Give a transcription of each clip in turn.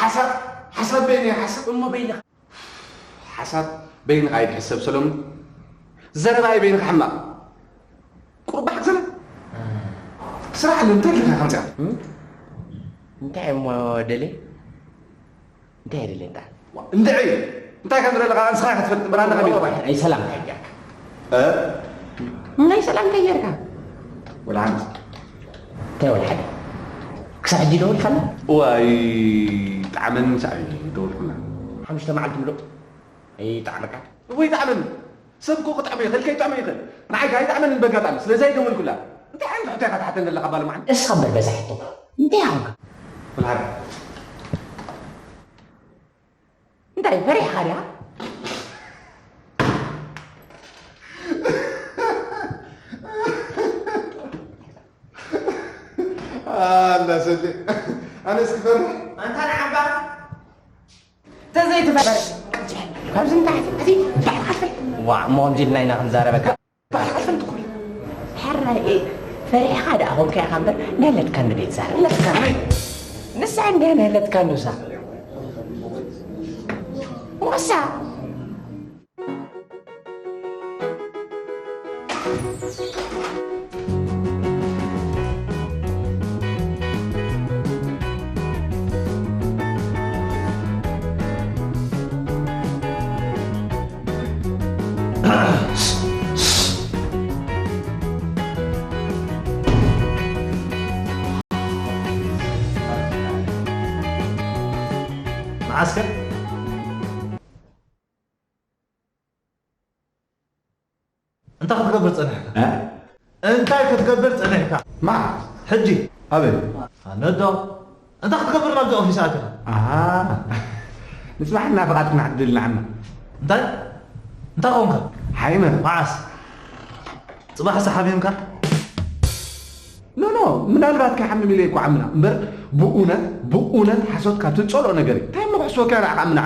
ሓሳብ ሓሳብ በይነ ሓሳብ እሞ በይነ ሓሳብ በይንኻ ይትሕሰብ ሰሎሙን። ዘረባ እዩ በይንኻ ሕማቕ። ቁሩብ ብሓቂ ሰላም ስራሕ ኣሎ። እንታይ ኢልካ ከምዚኣ እንታይ እሞ ደልየ እንታይ የድልየካ? እንድዒ እንታይ ከም ዝደለኻ ንስኻ ክትፈልጥ እምበር ኣነ ከመይ ኢልካ? ኣይ ሰላም እንታይ ጌርካ? እ? ናይ ሰላም እንታይ ጌርካ? ወላ ሓንቲ። እንታይ ወላ ሓደ? ክሳብ ሕጂ ደወልካላ? ዋይ ጣዕመኒ ሳዕ ደወልኩላ። ሓሙሽተ መዓልቲ ምሉእ ይጣዕመካ? ወይ ጣዕመኒ ሰብ እኮ ክጥዕሞ ይኽእል ከይጥዕሞ ይኽእል። ንዓይ ከኣ ይጣዕመኒ በጋጣሚ ስለዚ ኣይደወልኩላ። እንታይ ዓይነት ሕቶ ኢኻ ትሓተኒ ዘለኻ ባለማዕን? እስኻ እምበር በዛ ሕቶ እንታይ ኣኾንካ? ወላ ሓደ። እንታይ ፈሪሕኻ ዲኻ? ኣላ ሰሌ ኣነስ ክፈርሕ ኣንታ ንዓባ ተዘይትፈርሕ ካብዚ ንታሕቲ እቲ ባሕሪ ሓልፈል ዋ እሞ ከምዚ ኢልና ኢና ክንዛረበካ ባሕሪ ሓልፈል ትኩል ሕራይ ፈሪሕኻ ደኣ ኾንካ ኢኻ እምበር ነለትካ ንደይ ትዛረብ ነለትካ ንሳ እንድያ ነለትካ ንሳ ሞሳ መዓስከር እንታይ ክትገብር ጸኒሕካ? እ? እንታይ ክትገብር ጸኒሕካ? ማ? ሕጂ? ኣበይ? ኣነዶ እንታይ ክትገብር ናብዚ ኦፊስ ኣቲኻ? ኣሃ ንጽባሕ እና ፍቓድ ክንዓድል ንዓና። እንታይ? እንታይ ኾንካ? ሓይመ። መዓስ? ጽባሕ ዝሓሚምካ? ኖ ኖ ምናልባት ከይሓምም ኢለ እኮ ዓምና እምበር ብእውነት ብእውነት ሓሶት ካብ ትጸልኦ ነገር እዩ እንታይ እሞ ክሕስወካ ኢና ዓምና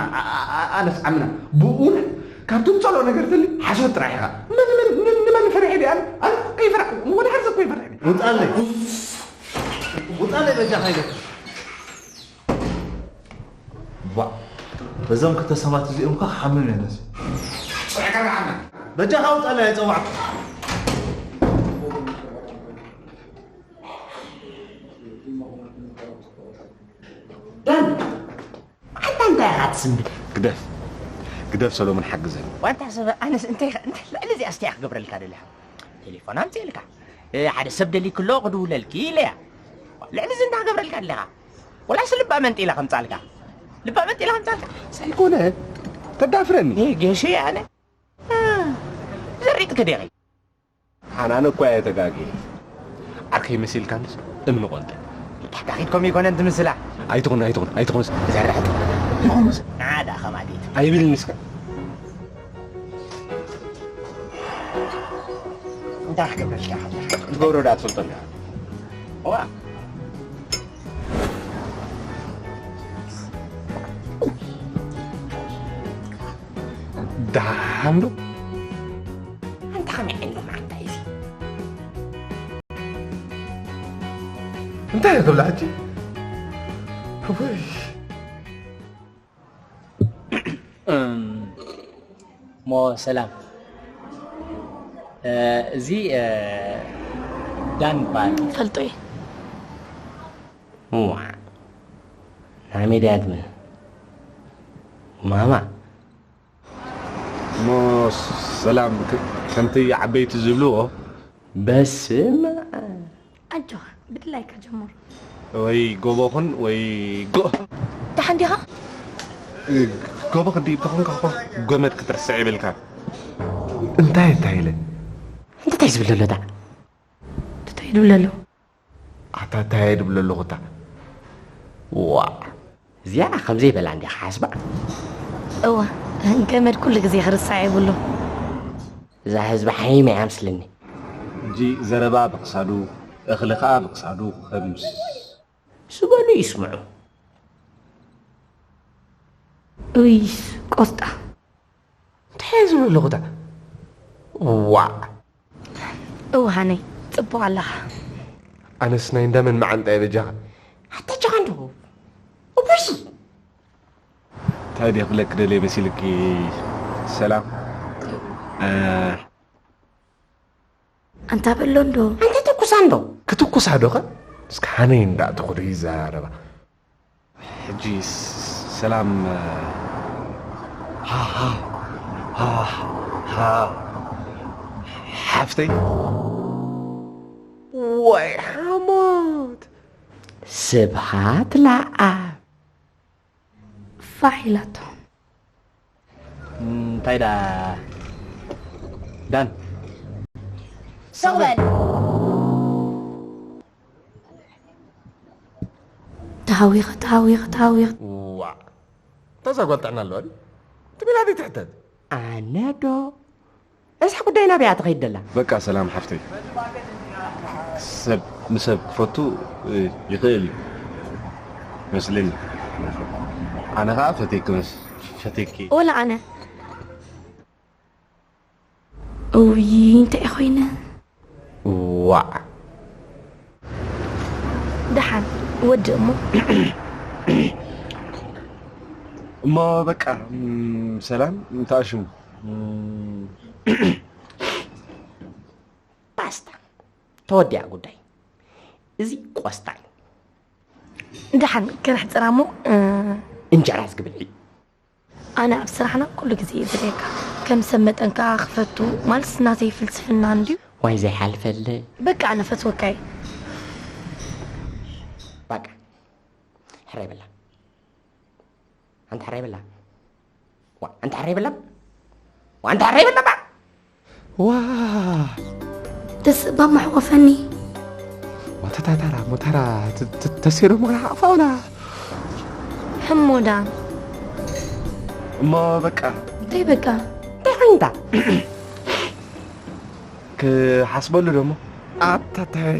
ኣነስ ዓምና ብእውነት ካብ ትጸልኦ ነገር ትሊ ሓሶት ጥራሕ ኢኻ ንመን ፈሪሐ ድኣ ኣነ ከይፈራሕ ወደ ሓደ ሰብ ከይፈርሕ ውጣለይ ውጣለይ በጃ ካይደ ዋ በዞም ክልተ ሰባት እዚኦም እኳ ክሓምም እየ ነዚ በጃኻ ውጣለይ ኣይጸዋዕኩ ዳን ኣንታ እንታይ ኢኻ ትስምብል ግደፍ ግደፍ ሰሎሞን ሓግዘኒ ዋንታ ሰብ ኣነስ እንታይ ልዕሊ እዚኣ ስቲያ ክገብረልካ ደሊኻ ቴሌፎን ኣምፅእልካ ሓደ ሰብ ደሊክሎ ክድውለልኪ ኢለያ ልዕሊ እዚ እንታይ ክገብረልካ ኣለኻ ወላስ ልባ መንጢላ ከምፃልካ ልባ መንጢላ ከምፃልካ ሳይኮነ ተዳፍረኒ ገሸ ኣነ ዘሪጥክ ዲኺ ሓናን እኳ እየ ተጋግየ ዓርከይ መሲልካንስ እምኒ ቆንጠ ተጋጊድኩም ይኮነን ትምስላ ኣይትኹን ኣይትኹን ኣይትኹንስ ዘርሕት ይኹንስ ንዓዳ ከማዲት ኣይብልን እስከ እንታይ ክገብረልካ ትገብሮ ዳ ትፈልጦ ዋ ደሓን ዶ ኣንታ ከመይ ዓይነት መዓንታ እዩ እንታይ እየ ክብላ ሕጂ ወይ እሞ ሰላም እዚ ዳን ይበሃል ፈልጦ እዩ እዋ ናይ ሜድያ ኣድምን ማማ እሞ ሰላም ከምቲ ዓበይቲ ዝብልዎ በስመ ኣጆኻ ብድላይካ ጀምሮ ወይ ጎቦኹን ወይ ጎ ደሓን ዲኻ ጎቦ ክድይብ ተኾንካ እኮ ጎመድ ክትርስዕ ይብልካ እንታይ እንታይ ኢለ እንታይ ዝብል ዘሎ ዳ እንታይ ድብል ኣሎ ኣታ እንታይ ድብል ኣለኹ እታ ዋዕ እዚኣ ከምዘይ በላ እንዲኻ ሓስባ እወ ገመድ ኩሉ ግዜ ክርስዕ የብሉ እዛ ህዝቢ ሓይመ እያ ምስልኒ ሕጂ ዘረባ ብክሳዱ እኽሊ ከዓ ብክሳዱ ክኸምስ ዝበሉ ይስምዑ እይ ቆስጣ እንታይ ዝብል ኣለኹ ታ ዋዕ እውሃነይ ጽቡቕ ኣለኻ ኣነስ ናይ እንዳመን መዓንጣ እየ በጃኻ ኣታ ጃኻ እንዶ እቡይ እንታይ ድየ ክብለኪ ደልየ መሲልኪ? ሰላም። እ፣ ኣንታ በሎ እንዶ። ኣንታ ትኩሳ እንዶ። ክትኩሳ ዶ ኸ? እስከ ሃነይ እንዳእተኹ ዶ ይዛረባ። ሕጂ ስ-፣ ሰላም። እ፣ ሓፍተይ። ወይ ሓሞት። ስብሃት ለኣብ። ፋሕ ኢላቶ። እንታይ ዳ ዳን ስቕ በል። ተሃዊኸ ተሃዊኸ ተሃዊኸ። ዋ፣ እታ እዛ ጓል ጥዕና ኣለዋ ድዩ? ትብል ኣደይ ትሕተት። ኣነ ዶ? እዛ ጉዳይ ናበይ እያ ትኸይድ ደላ? በቃ ሰላም ሓፍተይ፣ ሰብ ንሰብ ክፈቱ፣ እ፣ ይኽእል እዩ መስለኒ። ኣነ ኸዓ ፈቴኪ መስ-፣ ፈቴኪ። ወላ ኣነ። እውይ እንታይ ኮይነ? ዋዕ። ደሓን ወዲ እሞ። እሞ በቃ፣ እም፣ ሰላም እንታይ ሽሙ? እም፣ ባስታ፣ ተወዲኣ ጉዳይ። እዚ ቆስጣ እዩ። ደሓን ከነሕፅራ እሞ። እ፣ እንጀራ ዝግብል እዩ። ኣነ ኣብ ስራሕና ኩሉ ግዜ እየ ዝርእየካ ከም ሰብ መጠን ከዓ ክፈቱ ማለት ናተይ ፍልስፍና እንድዩ። ዋይ ዘይሓልፈለይ። በቃ ኣነ ፈትወካ እየ። በቃ ሕራይ በላ። ኣንታ ሕራይ በላ። ዋ፣ ኣንታ ሕራይ በላ። ዋ፣ ኣንታ ሕራይ በላ። ዋ። ደስ እባ መሕወፈኒ። ዋ፣ ተታታራ ሞታራ ተ-፣ ተ-፣ ተሴሮ ሞራ ሓፋውላ። ሕሞዳ። እሞ በቃ እንታይ በቃ? እንታይ ኮይንታ? ክሓስበሉ ደሞ። ኣታ ተሄር።